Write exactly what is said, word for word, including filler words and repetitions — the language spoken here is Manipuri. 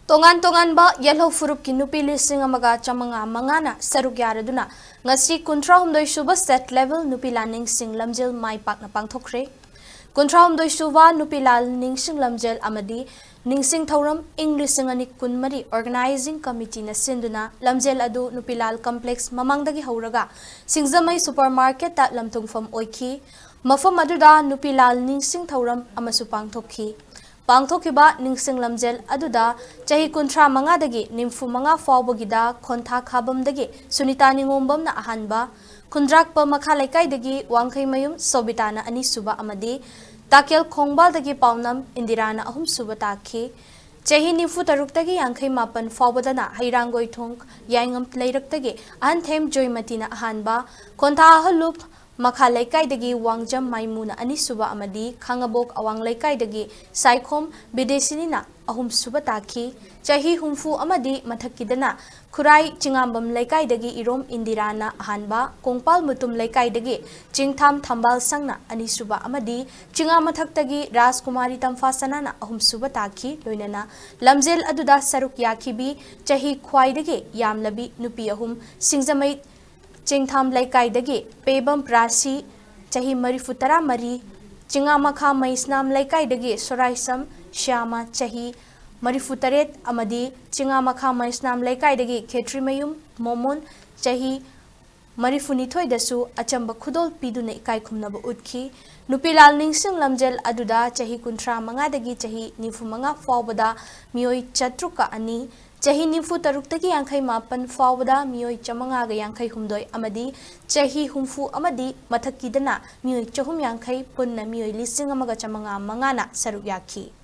ꯇꯣꯉꯥꯟ ꯇꯣꯉꯥꯟꯕ ꯌꯦꯜꯍꯧ ꯐꯨꯔꯨꯞꯀꯤ ꯅꯨꯄꯤ ꯂꯤꯁꯤꯡ ꯑꯃꯒ ꯆꯥꯃꯉꯥ ꯃꯉꯥꯅ ꯁꯔꯨꯛ ꯌꯥꯔꯗꯨꯅ ꯉꯁꯤ ꯀꯨꯟꯊ꯭ꯔꯥ ꯍꯨꯝꯗꯣꯏ ꯁꯨꯕ State Level ꯅꯨꯄꯤ ꯂꯥꯟ ꯅꯤꯡꯁꯤꯡ ꯂꯝꯖꯦꯜ ꯃꯥꯏ ꯄꯥꯛꯅ ꯄꯥꯡꯊꯣꯛꯈ꯭ꯔꯦ꯫ ꯀꯨꯟꯊ꯭ꯔꯥ ꯍꯨꯝꯗꯣꯏ ꯁꯨꯕ ꯅꯨꯄꯤ ꯂꯥꯟ ꯅꯤꯡꯁꯤꯡ ꯂꯝꯖꯦꯜ ꯑꯃꯗꯤ ꯅꯤꯡꯁꯤꯡ ꯊꯧꯔꯝ ꯏꯪ ꯂꯤꯁꯤꯡ ꯑꯅꯤ ꯀꯨꯟꯃꯔꯤ Organizing Committeeꯅ ꯁꯤꯟꯗꯨꯅ ꯂꯝꯖꯦꯜ ꯑꯗꯨ ꯅꯨꯄꯤ ꯂꯥꯟ Complex ꯃꯃꯥꯡꯗꯒꯤ ꯍꯧꯔꯒ ꯁꯤꯡꯖꯃꯩ Supermarketꯇ ꯂꯝꯊꯨꯡꯐꯝ ꯑꯣꯏꯈꯤ꯫ ꯃꯐꯝ ꯑꯗꯨꯗ ꯅꯨꯄꯤ ꯂꯥꯟ ꯅꯤꯡꯁꯤꯡ ꯊꯧꯔꯝ ꯑꯃꯁꯨ ꯄꯥꯡꯊꯣꯛꯈꯤ꯫ ꯄꯥꯡꯊꯣꯛꯈꯤꯕ ꯅꯤꯡꯁꯤꯡ ꯂꯝꯖꯦꯜ ꯑꯗꯨꯗ ꯆꯍꯤ ꯀꯨꯟꯊ꯭ꯔꯥ ꯃꯉꯥꯗꯒꯤ ꯅꯤꯐꯨ ꯃꯉꯥ ꯐꯥꯎꯕꯒꯤꯗ ꯈꯣꯟꯊꯥ ꯈꯥꯕꯝꯗꯒꯤ ꯁꯨꯅꯤꯇꯥ ꯅꯤꯉꯣꯝꯕꯝꯅ ꯑꯍꯥꯟꯕ, ꯈꯨꯟꯗ꯭ꯔꯥꯛꯄ ꯃꯈꯥ ꯂꯩꯀꯥꯏꯗꯒꯤ ꯋꯥꯡꯈꯩꯃꯌꯨꯝ ꯁꯣꯕꯤꯇꯥꯅ ꯑꯅꯤꯁꯨꯕ ꯑꯃꯗꯤ ꯇꯥꯀꯦꯜ ꯈꯣꯡꯕꯥꯜꯗꯒꯤ ꯄꯥꯎꯅꯝ ꯏꯟꯗꯤꯔꯥꯅ ꯑꯍꯨꯝꯁꯨꯕ ꯇꯥꯈꯤ꯫ ꯆꯍꯤ ꯅꯤꯐꯨ ꯇꯔꯨꯛꯇꯒꯤ ꯌꯥꯡꯈꯩ ꯃꯥꯄꯟ ꯐꯥꯎꯕꯗꯅ ꯍꯩꯔꯥꯡꯒꯣꯏꯊꯣꯡ ꯌꯥꯏꯉꯝ ꯂꯩꯔꯛꯇꯒꯤ ꯑꯍꯟꯊꯦꯝ ꯖꯣꯏꯃꯇꯤꯅ ꯑꯍꯥꯟꯕ, ꯈꯣꯟꯊꯥ ꯑꯍꯜꯂꯨꯞ ꯃꯈꯥ ꯂꯩꯀꯥꯏꯗꯒꯤ ꯋꯥꯡꯖꯝ ꯃꯥꯏꯃꯨꯅ ꯑꯅꯤꯁꯨꯕ ꯑꯃꯗꯤ ꯈꯥꯉꯕꯣꯛ ꯑꯋꯥꯡ ꯂꯩꯀꯥꯏꯗꯒꯤ ꯁꯥꯏꯈꯣꯝ ꯕꯤꯗꯦꯁꯤꯅꯤꯅ ꯑꯍꯨꯝꯁꯨꯕ ꯇꯥꯈꯤ꯫ ꯆꯍꯤ ꯍꯨꯝꯐꯨ ꯑꯃꯗꯤ ꯃꯊꯛꯀꯤꯗꯅ ꯈꯨꯔꯥꯏ ꯆꯤꯉꯥꯝꯕꯝ ꯂꯩꯀꯥꯏꯗꯒꯤ ꯏꯔꯣꯝ ꯏꯟꯗꯤꯔꯥꯅ ꯑꯍꯥꯟꯕ, ꯀꯣꯡꯄꯥꯜ ꯃꯨꯇꯨꯝ ꯂꯩꯀꯥꯏꯗꯒꯤ ꯆꯤꯡꯊꯥꯝ ꯊꯝꯕꯥꯜ ꯁꯪꯅ ꯑꯅꯤꯁꯨꯕ ꯑꯃꯗꯤ ꯆꯤꯉꯥ ꯃꯊꯛꯇꯒꯤ ꯔꯥꯖꯀꯨꯃꯥꯔꯤ ꯇꯝꯐꯥꯁꯅꯥꯅ ꯑꯍꯨꯝꯁꯨꯕ ꯇꯥꯈꯤ꯫ ꯂꯣꯏꯅꯅ ꯂꯝꯖꯦꯜ ꯑꯗꯨꯗ ꯁꯔꯨꯛ ꯌꯥꯈꯤꯕꯤ ꯆꯍꯤ ꯈ꯭ꯋꯥꯏꯗꯒꯤ ꯌꯥꯝꯂꯕꯤ ꯅꯨꯄꯤ ꯑꯍꯨꯝ, ꯁꯤꯡꯖꯃꯩ ꯆꯤꯡꯊꯥꯝ ꯂꯩꯀꯥꯏꯗꯒꯤ ꯄꯦꯕꯝ ꯔꯥꯁꯤ, ꯆꯍꯤ ꯃꯔꯤꯐꯨ ꯇꯔꯥ ꯃꯔꯤ, ꯆꯤꯉꯥꯃꯈꯥ ꯃꯩꯁꯅꯥꯝ ꯂꯩꯀꯥꯏꯗꯒꯤ ꯁꯣꯔꯥꯏꯁꯝ ꯁ꯭ꯌꯥꯃ, ꯆꯍꯤ ꯃꯔꯤꯐꯨ ꯇꯔꯦꯠ, ꯑꯃꯗꯤ ꯆꯤꯉꯥꯃꯈꯥ ꯃꯩꯁꯅꯥꯝ ꯂꯩꯀꯥꯏꯗꯒꯤ ꯈꯦꯇ꯭ꯔꯤꯃꯌꯨꯝ ꯃꯣꯃꯣꯟ, ꯆꯍꯤ ꯃꯔꯤꯐꯨ ꯅꯤꯊꯣꯏꯗꯁꯨ ꯑꯆꯝꯕ ꯈꯨꯗꯣꯜ ꯄꯤꯗꯨꯅ ꯏꯀꯥꯏ ꯈꯨꯝꯅꯕ ꯎꯠꯈꯤ꯫ ꯅꯨꯄꯤ ꯂꯥꯜ ꯅꯤꯡꯁꯤꯡ ꯂꯝꯖꯦꯜ ꯑꯗꯨꯗ ꯆꯍꯤ ꯀꯨꯟꯊ꯭ꯔꯥ ꯃꯉꯥꯗꯒꯤ ꯆꯍꯤ ꯅꯤꯐꯨ ꯃꯉꯥ ꯐꯥꯎꯕꯗ ꯃꯤꯑꯣꯏ ꯆꯥꯇ꯭ꯔꯨꯛꯀ ꯑꯅꯤ, ꯆꯍꯤ ꯅꯤꯐꯨ ꯇꯔꯨꯛꯇꯒꯤ ꯌꯥꯡꯈꯩ ꯃꯥꯄꯟ ꯐꯥꯎꯕꯗ ꯃꯤꯑꯣꯏ ꯆꯥꯃꯉꯥꯒ ꯌꯥꯡꯈꯩ ꯍꯨꯝꯗꯣꯏ ꯑꯃꯗꯤ ꯆꯍꯤ ꯍꯨꯝꯐꯨ ꯑꯃꯗꯤ ꯃꯊꯛꯀꯤꯗꯅ ꯃꯤꯑꯣꯏ ꯆꯍꯨꯝ ꯌꯥꯡꯈꯩ, ꯄꯨꯟꯅ ꯃꯤꯑꯣꯏ ꯂꯤꯁꯤꯡ ꯑꯃꯒ ꯆꯥꯃꯉꯥ ꯃꯉꯥꯅ ꯁꯔꯨꯛ ꯌꯥꯈꯤ꯫